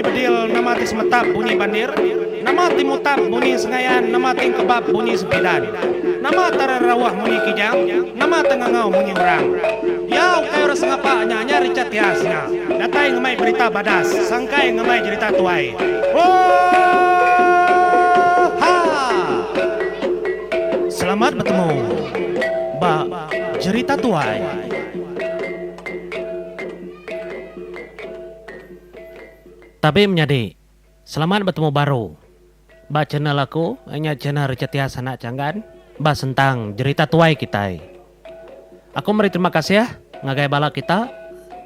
munyi bedil, nama ti semetap bunyi bandir, nama ti mutap munyi sengayan, nama ti engkebap bunyi sempidan, nama tererauh munyi kijang, nama tengangau munyi orang. Iya ukai orang sengapa nya nya Richard Tias nya datai ngemai berita badas sangkai ngemai jerita tuai. Oohaa! Selamat betemu ba Jerita Tuai. Tabi menyadi, selamat betemu baru ba channel aku inya channel Richard Tias Anak Changgan ba sentang Jerita Tuai kitai. Aku meri terima kasih ngagai bala kita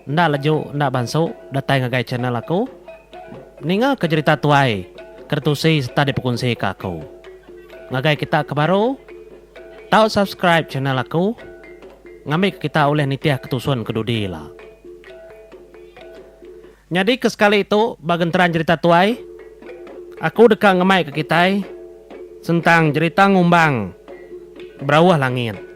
enda leju enda bansu datai ngagai channel aku ninga ke jerita tuai ke ditusi sereta dipekunsi ke aku. Ngagai kita ke baru tau subscribe channel aku ngambi ke kita ulih nitih ke tusun ke dudi ila. Nyadi ke sekali tu ba genteran jerita tuai, aku deka ngemai ke kitai sentang jerita ngumbang Berauh Langit.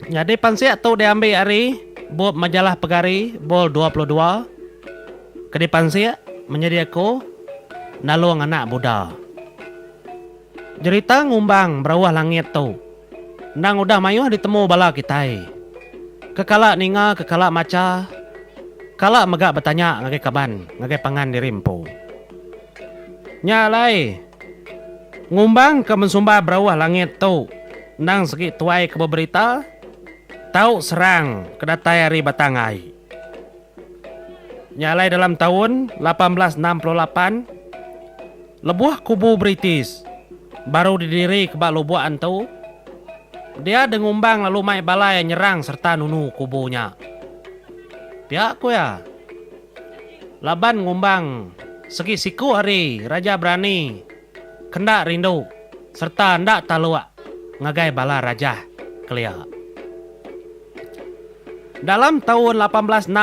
Nyadi pansik tu diambi ari bup Majalah Pegari Vol 22 ke dipansik menyadi aku Nalong Anak Buda. Jerita ngumbang Berauh Langit tu endang udah mayuh ditemu bala kitai ke kala ninga ke kala macha kala mega betanya ngagai kaban ngagai pangan diri empu. Nya alai ngumbang ke mensumbar Berauh Langit tu endang segi tuai ke beberita tau serang ke datai ari Batang Ai. Nya alai dalam taun 1868, lebuh kubu British baru didirika ba Lubok Antu, dia dengumbang lalu mai bala iya nyerang sereta nunu kubu nya. Pia ku iya, laban ngumbang segi siku ari Raja Berani ke enda rindu sereta enda taluk ngagai bala rajah kelia. Dalam taun 1868,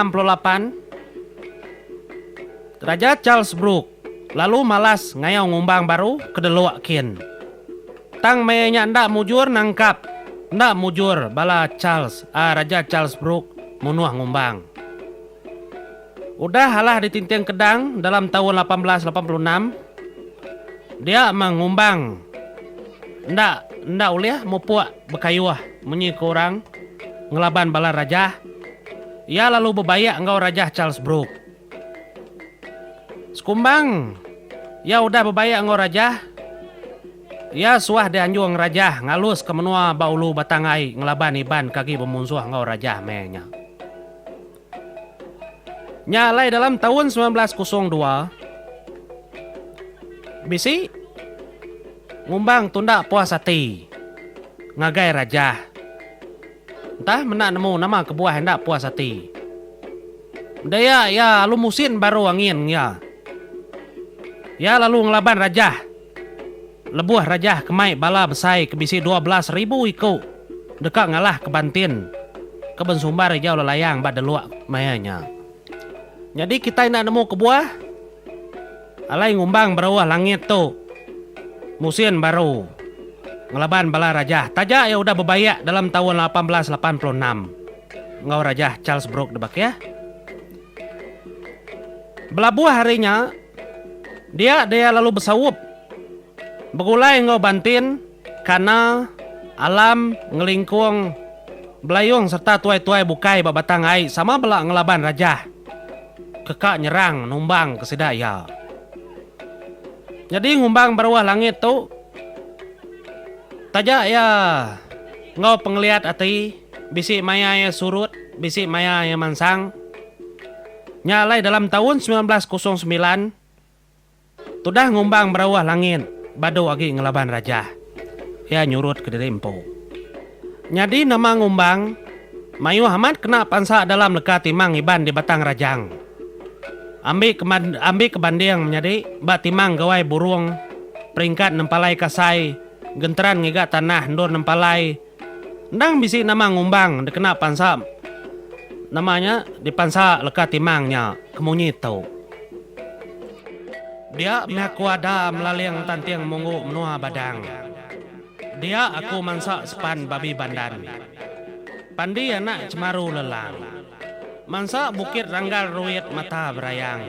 Raja Charles Brooke lalu malas ngayau ngumbang baru ke Delok kin. Tang maya nya enda mujur nangkap enda mujur bala Charles a Raja Charles Brooke munuh ngumbang. Udah alah ditinting Kedang dalam taun 1886, dia meh ngumbang enda enda ulih mupuk bekayuh munyi ku orang ngelaban bala rajah. Iya lalu bebaik enggau Rajah Charles Brooke. Sekumbang iya udah bebaik enggau rajah, iya suah dianjung rajah ngaluska menua ba ulu Batang Ai ngelaban Iban ke agi bemunsuh enggau rajah meh nya. Nya alai dalam taun 1902, bisi ngumbang tunda puas ati ngagai rajah. Entah menda nemu nama kebuah enda puas ati. Meda iya lalu musin baru angin iya. Iya lalu ngelaban rajah. Lebuh rajah ke mai bala besai ke bisi 12,000 iku deka ngalahka Bantin ke bensumbar ijau lelayang ba Deluk maya nya. Nyadi kitai enda nemu kebuah alai ngumbang berauh langit tu musin baru ngelaban bala rajah taja iya udah bebaik dalam taun 1886 enggau Rajah Charles Brooke debakih. Belabuh ari nya dia dia lalu besaup begulai enggau Bantin, Kana, Alam, Ngelingkung, Belayung sereta tuai-tuai bukai ba Batang Ai sama bela ngelaban Rajah ke ka nyerang numbang ke sida iya. Nyadi ngumbang Baruah Langit tu taja iya enggau pengeliat ati bisi maya iya surut bisi maya iya mansang. Nya alai dalam taun 1909, Tudah ngumbang berauh langit badu agi ngelaban rajah. Iya nyurut kediri empu. Nyadi nama ngumbang mayuh amat kena pansa dalam leka timang Iban di Batang Rajang. Ambi ke ambi ke banding menyadi ba timang gawai burung peringkat nempalai kasai genteran ngiga tanah endur nempalai endang bisi nama ngumbang dikena pansa nama nya dipansa leka timang nya ke munyi tu. Dia meh aku ada melaling tanting munggu menua Badang. Dia aku mansa sepan babi bandan. Pandi anak chemaru lelang. Mansa bukit ranggal ruit mata berayang.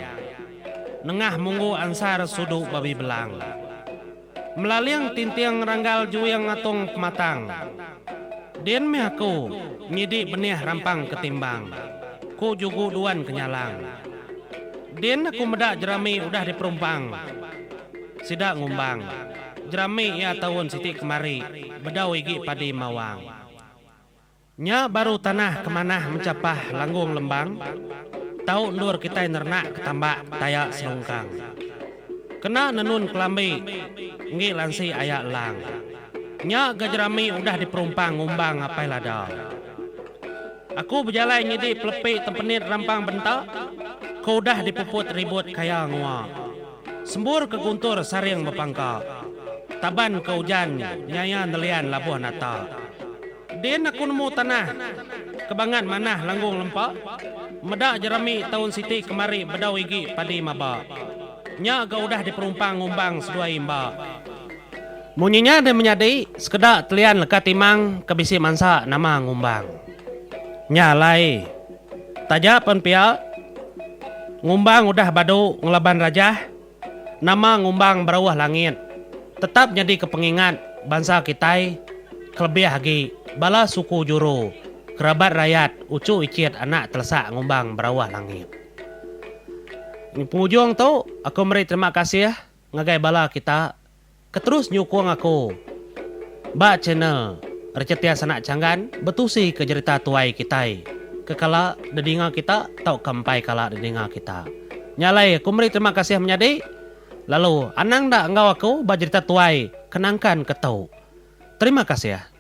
Nengah munggu ansar sudu babi belang. Melaling tinting ranggal juing atung pematang. Din mih aku nyidi benih rampang ketimbang, ku Jugu Duan Kenyalang. Din aku meda jerami udah diperumpang. Sida ngumbang. Jerami iya taun siti kemari bedau igi padi mawang. Nya baru tanah ke manah menchapah langgung lembang, tau endur kitai nerenak ke tambak taya selungkang. Kena nenun kelambi enggi lansi aya elang. Nya ga jerami udah diperumpang ngumbang apai lada. Aku bejalai nyidi pelepi tempenit rampang benta ke udah dipuput ribut kaya ngua. Sembur ke guntur saring bepangka. Taban ke ujan nyaya nelian labuh nata. Din aku nemu tanah ke bangat manah langgung lempa, meda jerami taun siti kemari bedau igi padi maba. Nya ga udah diperumpang ngumbang seduai imba. Munyi nya deh menyadi sekeda telian leka timang ke bisi mansa nama ngumbang. Nya alai, taja pen pia, ngumbang udah badu ngelaban rajah, Nama ngumbang berauh langit tetap nyadika pengingat bansa kitai kelebih agi bala suku juru kerabat rayat uchu ichit anak telesak ngumbang berauh langit. Pengujung tu aku meri terima kasih ngagai bala kita ke terus nyukung aku ba channel Rechetia Sanak Changgan betusi ke jerita tuai kitai ke kala didinga kita tauka empai kala didinga kita. Nya alai aku meri terima kasih menyadi lalu anang enda enggau aku ba jerita tuai ke nangkan ke tu. Terima kasih.